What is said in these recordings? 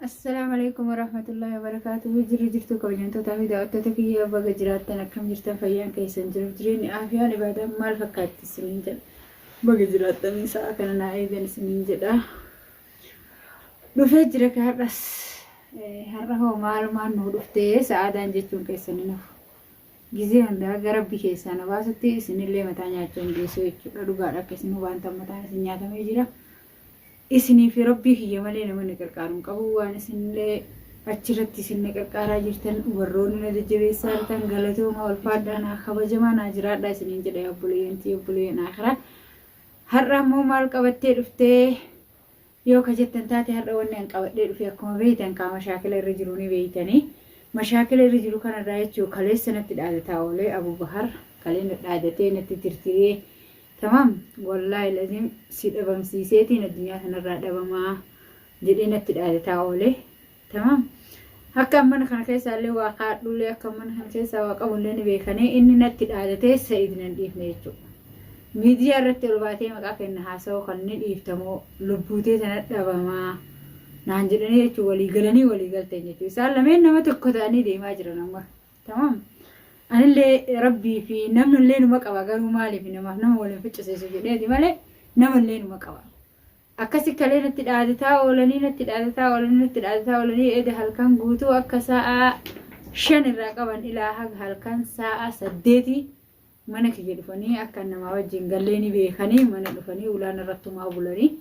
Assalaamu alaikum warahmatullahi wabarakatuh. Jirru jirtu kabajamtootaa fi daawwattoota kiyya baga jiraattan akkam jirtan fayyaan keessan jiruuf jireenyi aafiyaan ibaadaan maal fakkaatti isiniin jedha. Baga jiraattanii sa'a kana naa eegan isiniin jedha. Dhufee jira ka har'as har'a hoo maalumaan nuu dhuftee sa'aadaan jechuun keessan hin hafu. Gizee hundaa gara rabbi keessaa na baasutti isinillee mataa nyaachuu hin dhiisuu jechuudha. Dhugaadha akka isin hubaantan mataan isin nyaatamee jira. Isinii fi Rabbii kiyya malee nama na qarqaaru hin qabu. Waan isinillee achirratti isin na qarqaaraa jirtan warroonni na jajjabeessaa jirtan galatooma ulfaadhaa naa kabajamaa naa jiraadhaa isiniin jedha yaa obboleeyyan tiyya obboleeyyan akhiraa. Har'a ammoo maal qabattee dhuftee yoo ka jettan taate har'a wanni an qabadhee dhufe akkuma beeytan kaa mashaakila irra jiru ni beeytanii. Mashaakila irra jiru kanarraa jechuun kaleessa natti dhaadataa oolee Abu Bahar kalee na dhaadatee natti tirtiree Tamaam wallaahi lazim si dhabamsiiseetiin addunyaa kanarraa dhabamaa jedhee natti dhaadataa oole. Tamaam akka mana kana keessaallee waa kaadhullee akka mana kana keessaa waa qabullee ni beekanii inni natti dhaadatee Sa'id nan dhiifne jechuudha. Miidiyaa irratti ol baatee maqaa kenna haasa'uu kan ni dhiiftamoo lubbuutee tana dhabamaa naan jedhanii jechuun walii galanii walii galteen jechuudha. Isaan lameen nama tokko ta'anii deemaa jiran amma. Tamam. Anillee rabbii fi namnillee numa qaba garuu maaliif namaaf nama waliin ficcisiisu jedheeti malee namallee numa qaba. Akkasi kalee natti dhaadataa oolanii natti dhaadataa oolanii natti dhaadataa oolanii eda halkan guutuu akka sa'a 5 irraa qaban ilaa haga halkan sa'a 8 Mana kiyya dhufanii akka an namaa wajjin gallee ni beekanii mana dhufanii ulaan irratti tumaa bulanii.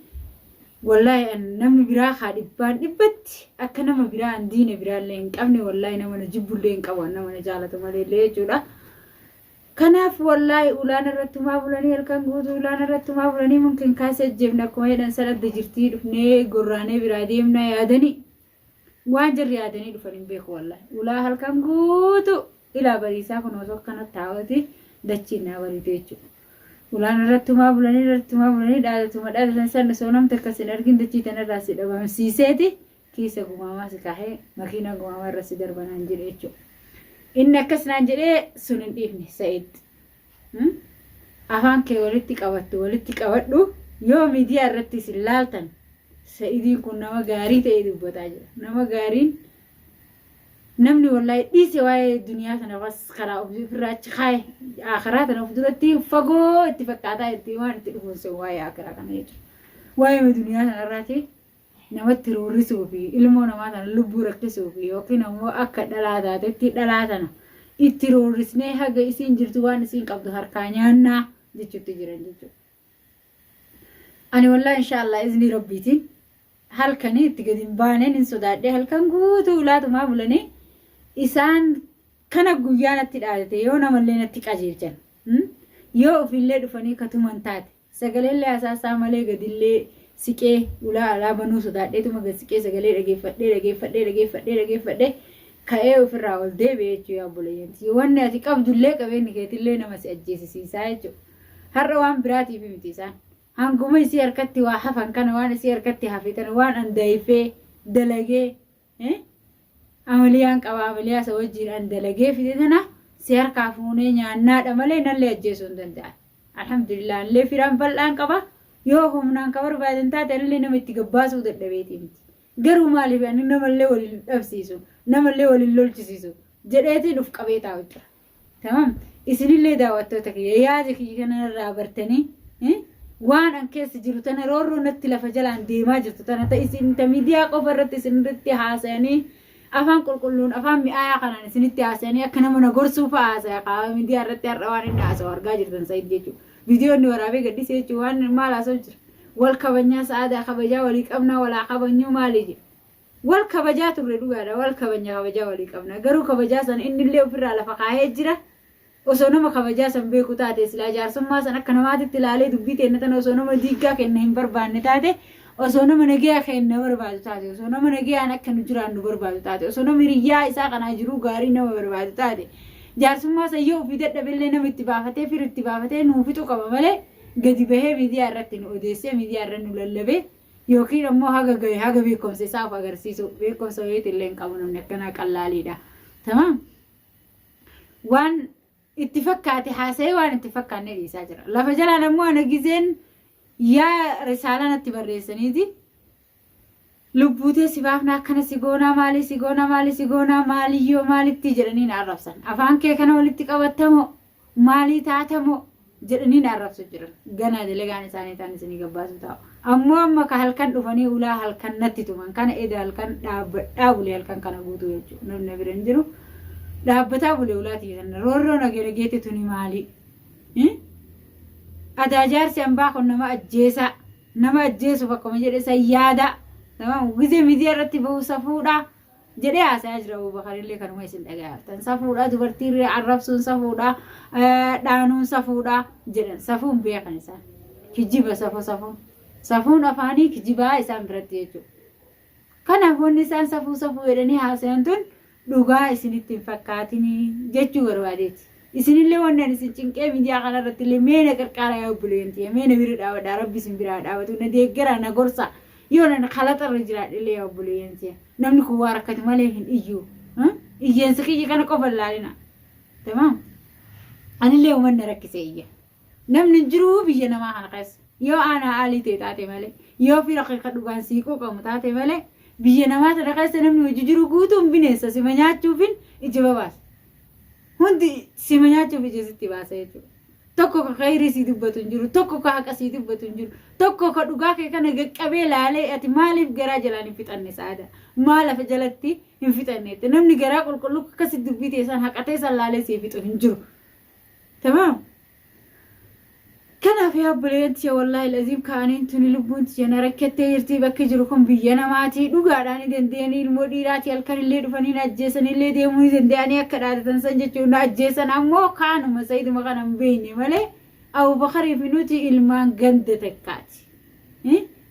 Wallaahi an namni biraa kaa dhibbaan dhibbatti akka nama biraa an diina biraallee hin qabne wallaahi nama na jibbullee hin qabu an nama na jaalatu maleellee jechuudha. Kanaaf wallaahi ulaan irratti tumaa bulanii halkan guutuu ulaan irratti tumaa bulanii mumkin kaasee ajjeefna akkuma jedhan san adda jirtii dhufnee gorraanee biraa deemna yaadanii. Waan jarri yaadanii dhufan hin beeku wallahi. Ulaa halkan guutuu ilaa bariisaa kun osoo akkana taa'uti dachiin naa bariite jechuudha. Ulaan irratti tumaa bulanii irratti tumaa bulanii dhaadatuma dhaadatan san osoo namni takka sin argin dachii tanarraa si dhabamsiiseeti kiisa gumaamaa si kaahee makiinaa gumaamaa irra si darba naan jedhe jechuudha. Inni akkas naan jedhee sun hin dhiifne Sa'id. Afaan kee walitti qabattu walitti qabadhu yoo miidiyaa irratti isin laaltan Sa'idiin kun nama gaarii ta'ee dubbataa jira. Nama gaariin namni wallaahi dhiise waa'ee duniyaa kana bas karaa ofirraa achi kaa'e akhiraa tana of duratti fagoo itti fakkaataa itti waan itti dhufuun sun waa'ee akhiraa kana jechuudha. Waa'ee duniyaa kanarraati namatti roorrisuu fi ilmoo namaa tana lubbuu rakkisuu fi yookiin ammoo akka dhalaa taatetti dhalaa tana itti roorrisnee haga isiin jirtu waan isiin qabdu harkaa nyaannaa jechuutti jiran jechuudha. Ani wallahi inshaallah iznii rabbiitiin halkanii itti gadi hin baaneen hin sodaadhee halkan guutuu ulaatumaa bulanii isaan kana guyyaa natti dhaadate yoo namallee natti qajeelchan yoo ofiillee dhufanii katuman taate sagaleellee hasaasaa malee gadillee siqee ulaa alaa banuu sodaadheetuma gad siqee sagalee dhageeffadhee dhageeffadhee dhageeffadhee dhageeffadhee ka'ee ofirraa ol deebi'e jechuu yaa obboleeyyan wanni ati qabdullee qabeenyi keetillee nama si ajjeesisiisaa jechuudha. Har'a waan biraatiif miti isaan. Hanguma isii harkatti waa hafan kana waan isii harkatti hafe tana waan an dayfee dalagee amaliyaan qaba amaliyaa isa wajjiin an dalagee fide tana si harkaa fuunee nyaannaadha malee nallee ajjeesuu hin danda'an. Alhamdulillah anillee firaan bal'aan qaba yoo humnaan ka barbaadan taate anillee nama itti gabbaasuu dadhabeetii miti. Garuu maaliif ani namallee waliin dhabsiisu namallee waliin lolchisiisu jedheetiin uf qabee taa'u jira. Tamam. Isinillee daawwattoota kiyya yaada kiyya kanarraa bartanii waan an keessa jiru tana roorroo natti lafa jalaan deemaa jirtu tana ta isin ta miidiyaa qofa irratti isinirratti haasayanii afaan qulqulluun afaan mi'aayaa kanaan isinitti haasayanii akka nama na gorsuu fa'a haasaya kaa miidiyaa irratti har'a waan inni haasa'u argaa jirtan Said jechuudha. Viidiyoo inni waraabee gadhiise jechuudha waan maal haasa'u jira. Wal kabajnaa sa'aadaa kabajaa walii qabnaa walaa kabanyuu maali jedhe. Wal kabajaa turre dhugaadha wal kabanya kabajaa walii qabna garuu kabajaa san innillee ofirraa lafa kaahee jira osoo nama kabajaa san beeku taate silaa jaarsummaa san akka namaatitti ilaalee dubbii teenna tana osoo nama diiggaa kenna hin barbaanne taate osoo nama nagaya kenna barbaadu taate osoo nama nagayaan akka nu jiraannu barbaadu taate osoo nama hiriyyaa isaa kanaa jiruu gaarii nama barbaadu taate jaarsummaa san yoo ofii dadhabellee nama itti baafatee fira itti baafatee nuu fixuu qaba malee gadi bahee miidiyaa irratti nu odeessee miidiyaa irra nu lallabee Yookiin ammoo haga gahe haga beekumsa isaa of agarsiisu beekumsa wayiiti illee hin qabu namni akkanaa qallaaliidha. Tamaam. Waan itti fakkaate haasa'ee waan itti fakkaanne dhiisaa jira. Lafa jalaan ammoo ana gizeen yaa risaalaa natti barreessaniiti. Lubbuu tee si baafna akkana si goonaa maalii si goonaa maalii si goonaa maaliyyoo maalitti jedhanii na arrabsan. Afaan kee kana walitti qabattamoo maalii taatamoo jedhanii na arrabsu jiran. Ganaa dalagaan isaanii ta'an isinii gabbaasu taa'u. Ammoo amma ka halkan dhufanii ulaa halkan natti tuman kana eda halkan dhaabbadhaa bulee halkan kana guutuu jechuudha. Namni na bira hin jiru. Dhaabbataa bulee ulaa tiyya sana roorroo nagee nageetti tuni maalii? Adaa jaarsi ambaa kun nama ajjeesaa. Nama ajjeesuuf akkuma jedhe san yaada. Tamam gizee miidiyaa irratti bahu safuudha jedhee haasayaa jira Abubakar illee kanuma isin dhagayaa jirtan. Safuudha dubartii arrabsuun safuudha dhaanuun safuudha jedhan safuun beekan isaan. Kijiba safu safuun. Safuun afaanii kijibaa isaan biratti jechuudha. Kanaaf wanni isaan safuu safuu jedhanii haasayan tun dhugaa isinitti hin fakkaatinii jechuu barbaadeeti. Isinillee wanni ani isin cinqee miidiyaa kana irratti illee mee na qarqaaraa yaa obboleeyyan tiyya mee na bira dhaabadhaa rabbi isin bira haa dhaabatu na deeggaraa na gorsaa yoo nan kalaxa irra jiraadhe illee yaa obboleeyyan tiyya namni kun waa rakkate malee hin iyyuu. Iyyeensa kiyya kana qofa hin laalina. Tamaam. Anillee uumanni na rakkise iyya. Namni hin jiruu biyya namaa kana keessa. Yoo aanaa aalii ta'e taate malee, yoo fira kee ka dhugaan sii quuqamu taate malee, biyya namaa tana keessa namni hojii jiru guutuun bineensa sima nyaachuufin ija babaasa. Hundi sima nyaachuuf ija sitti baasa jechuudha. Tokko ka khayrii sii dubbatu hin jiru, tokko ka haqa sii dubbatu hin jiru, tokko ka dhugaa kee kana gaqqabee laalee ati maaliif garaa jalaan hin fixanne saada? Maa lafa jalatti hin fixanne jette? Namni garaa qulqulluu akkasitti dubbii ta'e san haqatee san laalee sii fixu hin jiru. Tamaam. Kanaaf yaa obboleeyyan tiyya wallaahi laziim kaaniin tuni lubbuun tiyya na rakkattee jirti bakki jiru kun biyya namaati dhugaadhaa ni danda'anii ilmoo dhiiraati halkan illee dhufanii na ajjeesanii illee deemuu ni danda'anii akka dhaadatan san jechuun na ajjeesan ammoo kaanuma sayiduma kana hin beekne malee Abubakarii fi nuti ilmaan ganda takkaati.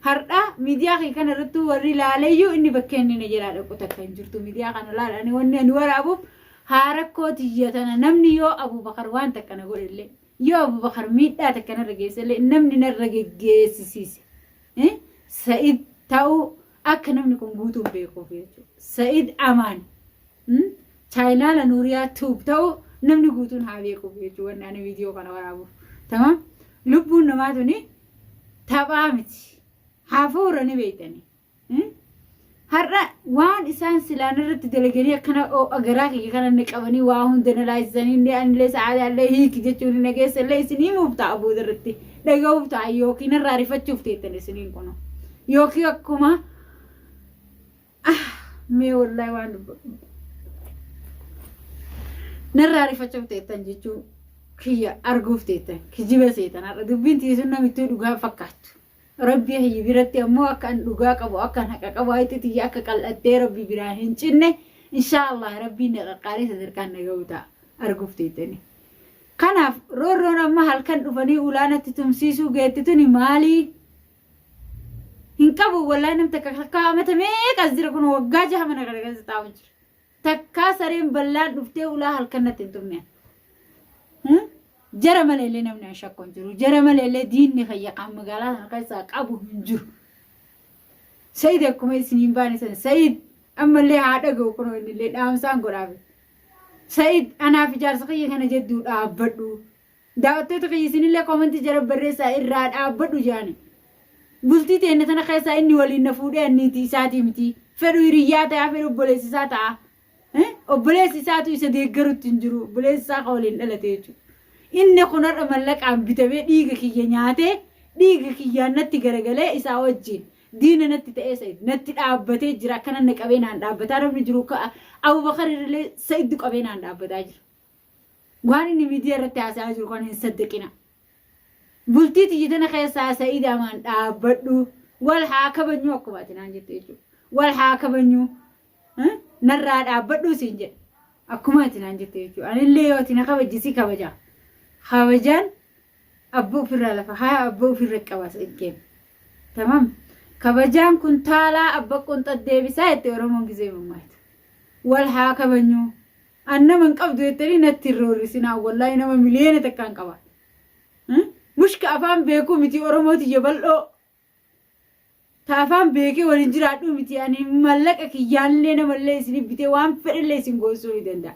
Har'a miidiyaa kee kana irrattuu warri ilaaleyyuu inni bakka inni na jalaa dhaqu takka hin jirtu miidiyaa kana laala ani wanni ani waraabuuf Haa rakkoo tiyya tana namni yoo Abubakar waan takka na godhellee, yoo Abubakar miidhaa takka narra geessellee namni narra geggeessisiise Sa'id ta'uu akka namni kun guutuun beekuuf jechuudha. Sa'id Amaan chaayinaala Nuuriyaa Tuub ta'uu namni guutuun haa beekuuf jechuudha wanni ani viidiyoo kana waraabuuf. Tamam lubbuun namaa tuni taphaa miti. Hafuura ni beektanii. Har'a waan isaan silaan irratti dalaganii akkana oo'a garaa kiyya kana na qabanii waa hunda na laayisanii inni anillee sa'aadaallee hiiki jechuun na geessa illee isin himuuf ta'a booda irratti dhaga'uuf ta'a yookiin irraa rifachuuf teettan isiniin kunu yookiin akkuma mee wallahi waan dubbadhu narraa rifachuuf teettan jechuu kiyya arguuf teettan kijiba seetan har'a dubbiin tiisuun namittuu dhugaa fakkaattu. Rabbii kiyya biratti ammoo akka an dhugaa qabu akka an haqa qabu hayxi tiyya akka qal'attee Rabbi biraa hin cinne inshaa Allah Rabbiin na qaqqaaree sadarkaan na ga'u ta'a arguuf teettanii. Kanaaf roorroon amma halkan dhufanii ulaanatti tumsiisuu geetti tuni maalii? Hin qabu wallaahi nam takka takka amata meeqa as jira kun waggaa jaha mana kana keessa taa'u jira. Takkaa sareen ballaan dhuftee ulaa halkan natti hin tumne. Jara maleellee namni an shakku hin jiru. Jara maleellee diinni kiyya kan magaalaa sana keessaa qabu hin jiru. Sayid akkuma isiniin baane san Sayid ammallee haa dhaga'u kunoo innillee dhaamsaan godhaafi. Sayid anaaf ijaarsa kiyya kana jedduu dhaabbadhu. Daawwattoota kiyya isinillee koomentii jara barreessaa irraa dhaabbadhu jaani. Bultii teenna tana keessaa inni waliin na fuudhee anniitii isaatii miti. Fedhu hiriyyaa ta'a fedhu obboleessa isaa ta'a. Obboleessi isaatu isa deeggarutti hin jiru. Obboleessi isaa kan waliin dhalate jechuudha. Inni kun har'a mallaqaan bitamee dhiiga kiyya nyaatee dhiiga kiyyaan natti garagalee isaa wajjin diina natti ta'ee Sa'id natti dhaabbatee jira. Akkana na qabee naan dhaabbataa namni jiru Abubakar irrillee Sa'iddu qabee naan dhaabbataa jira. Waan inni miidiyaa irratti haasa'aa jiru kana hin saddaqina. Bultii tiyya tana keessaa Sa'id amaan dhaabbadhu. Wal haa kabanyuu akkuma ati naan jette jechuudha. Wal haa kabanyuu. Narraa dhaabbadhuu siin jedhe. Akkuma ati naan jette jechuudha. Anillee yoo ati na kabajje si kabaja. Kabajaan abba ofirraa lafa haa abba ofirra qaba Sa'id keenya. Tamam. Kabajaan kuntaalaa abba qunxat deebisaa jette Oromoon gizee mammaatu. Wal haa kabanyuu. An nama hin qabdu jettanii natti hin roorrisinaa wallaahi nama miliyoona takkaan qaba. Mushka afaan beekuu miti Oromoo tiyya bal'oo. Ta afaan beekee waliin jiraadhuu miti ani mallaqa kiyyaallee namallee isin bitee waan fedhellee isin goosuu ni danda'a.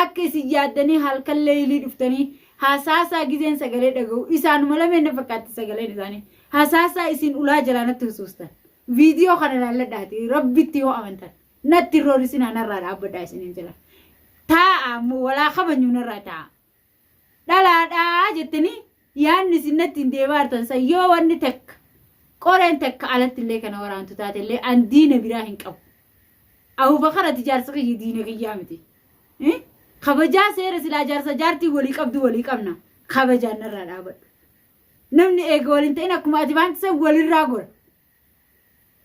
Akka isin yaaddanii halkan leeylii dhuftanii hasaasaa gizeen sagalee dhaga'u isaanuma lameen na fakkaatti sagaleen isaanii. Hasaasaa isin ulaa jalaa natti husuustan. Viidiyoo kana laalladhaati rabbitti yoo amantan. Natti hin roorrisinaa narraa dhaabbadhaa isiniin jedha. Taa'a ammoo walaa kabajnu narraa taa'a. Dhalaadhaa jettanii yaadni isin natti hin deemaa jirtan san yoo wanni takka qoreen takka alatti illee kana waraantu taate illee an diina biraa hin qabu. Abubakar ati jaarsa kiyya diina kiyyaa miti. Kabajaa seera silaa jaarsa jaartii walii qabdu walii qabna. Kabajaan narraa dhaabadhu. Namni eega waliin ta'in akkuma ati baante san walirraa gora.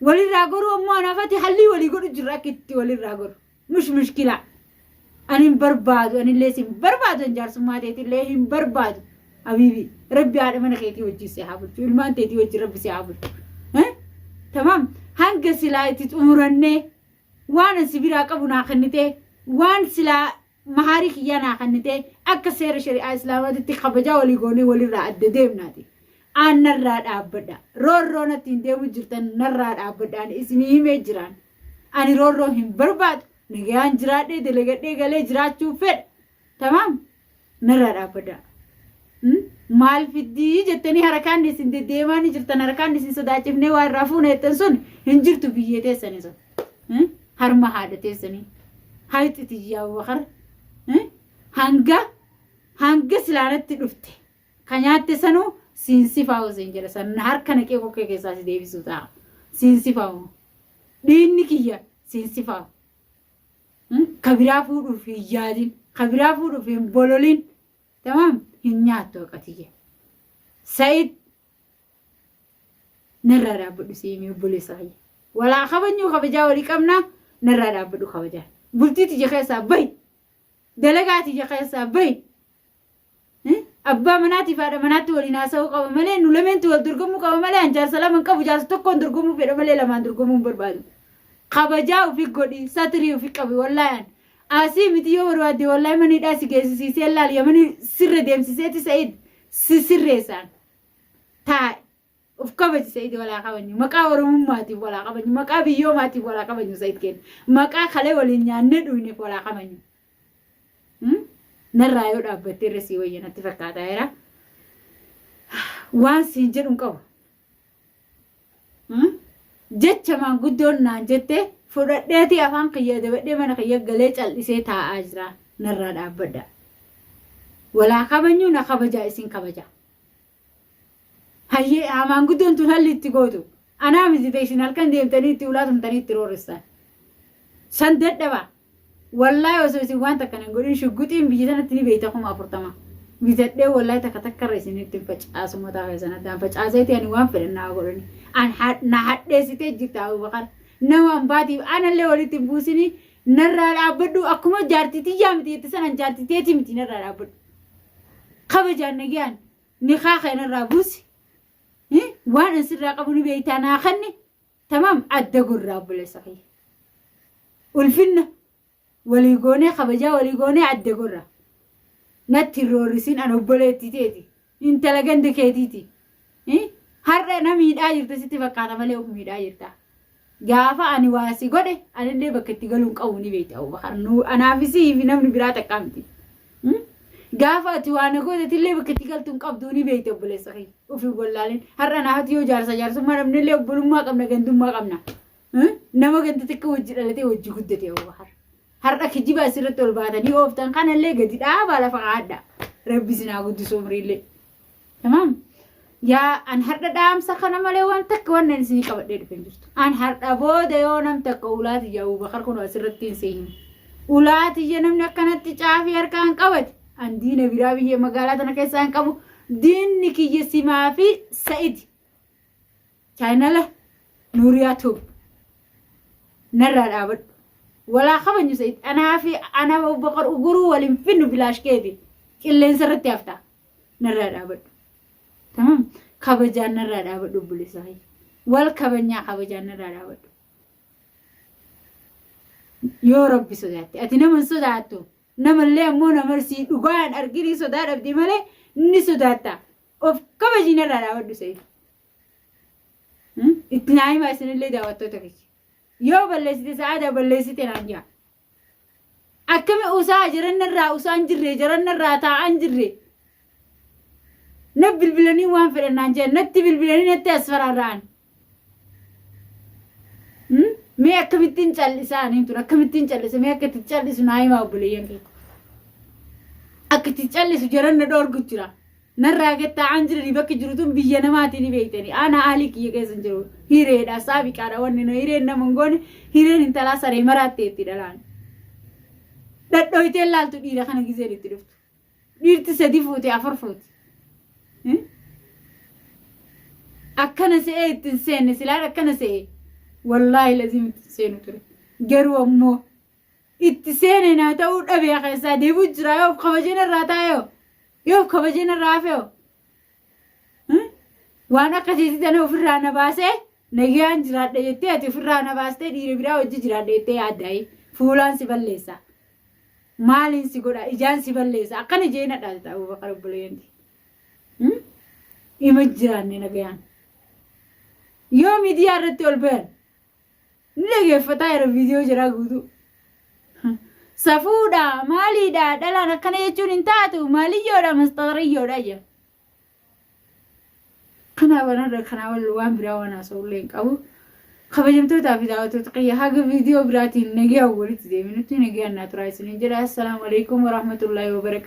Walirraa goruu ammoo anaaf ati hallii walii godhu jirra akka itti walirraa goru. Mush mushkilaa. Ani hin barbaadu anillee si hin barbaadu an jaarsummaa teetillee hin barbaadu. Habiibi rabbi haadha mana keetii wajjin si haa bulchu ilmaan teetii wajjin rabbi si haa bulchu. Tamaam hanga silaa itti xumurannee waan an si biraa qabu naa kennitee waan silaa mahaarii kiyyaa naa kennitee akka seera shari'aa islaamaatitti kabajaa walii goonee walirraa adda deemnaati. Aan narraa dhaabbadha. Roorroo natti hin deemu jirtan narraa dhaabbadha. Ani isinii himee jiraan. Ani roorroo hin barbaadu. Nagayaan jiraadhee dalagadhee galee jiraachuu fedha. Tamaam? Narraa dhaabbadha. Maal fiddii jettanii harakaanni isin deddeemaa ni jirtan harakaanni isin sodaachifnee waa irraa fuuna jettan sun hin jirtu biyyee teessanii sun. Harma haadha teessanii. Hayxi tiyya Abubakar. Hanga hanga silaanatti dhufte. Ka nyaatte sanuu siin sifaa'u siin jedha san harka naqee kokkee keessaa si deebisuu ta'a. Siin sifaa'u. Dhiinni kiyya siin sifaa'u. Ka biraa fuudhuuf hin yaadin. Ka biraa fuudhuuf hin bololin. Tamaam hin nyaattu haqa tiyya. Sa'id narraa dhaabbadhu si himi obboleessa kiyya. Walaa kabajnuu kabajaa walii qabnaa narraa dhaabbadhu kabajaa. Bultii tiyya keessaa bahi. Dalagaa tiyya keessaa bahi. Abbaa manaatiif haadha manaatti waliin haasa'uu qaba malee nu lameentu wal dorgomuu qaba malee an jaarsa lama hin qabu jaarsa tokkoon dorgomuu fedha malee lamaan dorgomuu hin barbaadu. Kabajaa ofii godhi satirii ofii qabi wallaahi an asii miti yoo barbaadde wallaahi mana hidhaa si geessisiisee laal yamani sirra deemsiseeti Sa'id si sirreessaan taa'e. Of kabaji Sa'id walaa kabajnu. Maqaa Oromummaatiif walaa kabajnu. Maqaa biyyoomaatiif walaa kabajnu Sa'id keenya. Maqaa kalee waliin nyaannee dhuyneef walaa kabajnu. Narraa yoo dhaabbattee irra sii wayya natti fakkaataa jira. Waan siin jedhu hin qabu. Jecha maanguddoon naan jette fudhadheetii afaan kiyya dabadhee mana kiyya galee cal'isee taa'aa jira. Narraa dhaabbadha. Walaa kabajnu na kabajaa isin kabajaa. Hayyee haa maanguddoon tun halli itti gootu. Anaa miti ta'e isin halkan deemtanii itti ulaa tumtanii itti roorristan. San dadhaba. Wallaahi osoo isin waan takka hin godhin shugguxiin biyya sanatti ni beeyta 40,000. Bitadhee wallaahi takka takkarra isinitti hin facaasu mataa keessan addaan facaaseeti ani waan fedhan naa godhani. An na hadheessitee jirta Abubakar. Nama ambaatiif anallee walitti hin buusini narraa dhaabbadhu akkuma jaartii tiyyaa miti jette sanan jaartii teetii miti narraa dhaabbadhu. Kabajaan nagayaan nikaa kee narraa buusi. Waan an sirraa qabu ni beektaa naa kanni tamaam adda gurraa obboleessa kiyya. Ulfinna walii goonee kabajaa walii goonee adda gorra. Natti hin roorrisin an obboleettii teeti. Intala ganda keetiiti. Har'a na miidhaa jirta sitti fakkaata malee of miidhaa jirta. Gaafa ani waa si godhe anillee bakka itti galuun qabu ni beekta Abubakar. Nu anaafis fi namni biraa takkaa miti. Gaafa ati waa na gootetillee bakka itti galtu hin qabdu ni beekta obboleessa kiyya. Of hin wallaalin. Har'a anaafati yoo jaarsa jaarsummaa dhabnellee obbolummaa qabna gandummaa qabna. Nama ganda takka wajji dhalatee wajji guddate Abubakar. Har'a kijiba asirratti ol baatanii ooftan kanallee gadi dhaabaa lafa kaa'adha. Rabbi isin haa guddisu umriillee. Tamaam. Yaa an har'a dhaamsa kana malee waan takka waan ani isinii qabadhee dhufe hin jirtu. An har'a booda yoo nam takka ulaa tiyya Abubakar kun asirratti hin seehin. Ulaa tiyya namni akkanatti caafii harkaan qabate. An diina biraa biyya magaalaa tana keessaa hin qabu. Diinni kiyya simaa fi Sa'id. Chaayinala Nuuriyaa Tuub. Narraa dhaabadhu. Walaa kabajnu Sa'id. Anaa fi ana Abubakar uguruu waliin finnu bilaash keeti. Qilleensa irratti hafta. Narraa dhaabadhu. Tamam. Kabajaan narraa dhaabadhu obboleessa kiyya. Wal kabajnaa kabajaan narraa dhaabadhu. Yoo rabbi sodaatte ati nama hin sodaattu. Namallee ammoo nama sii dhugaa hin arginii sodaa dhabdi malee ni sodaatta. Of kabajii narraa dhaabadhu Sa'id. Itti naa himaa isinillee daawwattoota kiyya. Yoo balleessite sa'aadaa balleessite naan jaa. Akkami usaa jarannarraa usaan jirre jarannarraa taa'aan jirre. Na bilbilanii waan fedhan naan jedhan natti bilbilanii natti as faraarra'an. Mee akkamittiin callisaa aniin tun akkamittiin callisa mee akka itti callisu naa himaa obboleeyyan kee. Akka itti callisu jaran na dhoorgu jira. Narraa gad taa'aan jiranii bakki jiru tun biyya namaatii ni beektanii. Ana ahlii kiyya keessa hin jiru. Hireedha saabiqaadha wanni na hireen nama hin goone hireen intalaa saree maraattee itti dhalaan. Dhadhooytee laaltu dhiira kana gizeen itti dhuftu. Dhiirti sadi fuute afur fuute. Akkana se'ee itti hin seenne silaan akkana se'ee. Wallaahi laziim itti hin seenu ture. Garuu ammoo itti seene naa ta'uu dhabee keessaa deebi'u jira yoo of kabajeen irraa taa'ee yoo of kabajeen irraa hafee waan akkasiitti tana ofirraa na baasee nagayaan jiraadha jettee ati ofirraa na baastee dhiira biraa wajji jiraadha jettee yaaddaa'ii fuulaan si balleessa. Maaliin si godha ijaan si balleessa akkana jee na dhaalta Abubakar obboleeyyanti. Ima jiraanne nagayaan. Yoo miidiyaa irratti ol bayan ni dhageeffataa yeroo viidiyoo jiraa guutuu. Safuudha maaliidha dhalaan akkana jechuun hin taatu maaliyyoodha masxaxariyyoodha jedha. Kanaaf anarra kanaa ol waan biraa waan haasa'ullee hin qabu. Kabajamtootaa fi daawwattoota kiyya haga viidiyoo biraatiin nagayaan walitti deebinutti nagayaan naa turaa isiniin jedha. Assalaamu alaikum warahmatullaahi wabarakaatuh.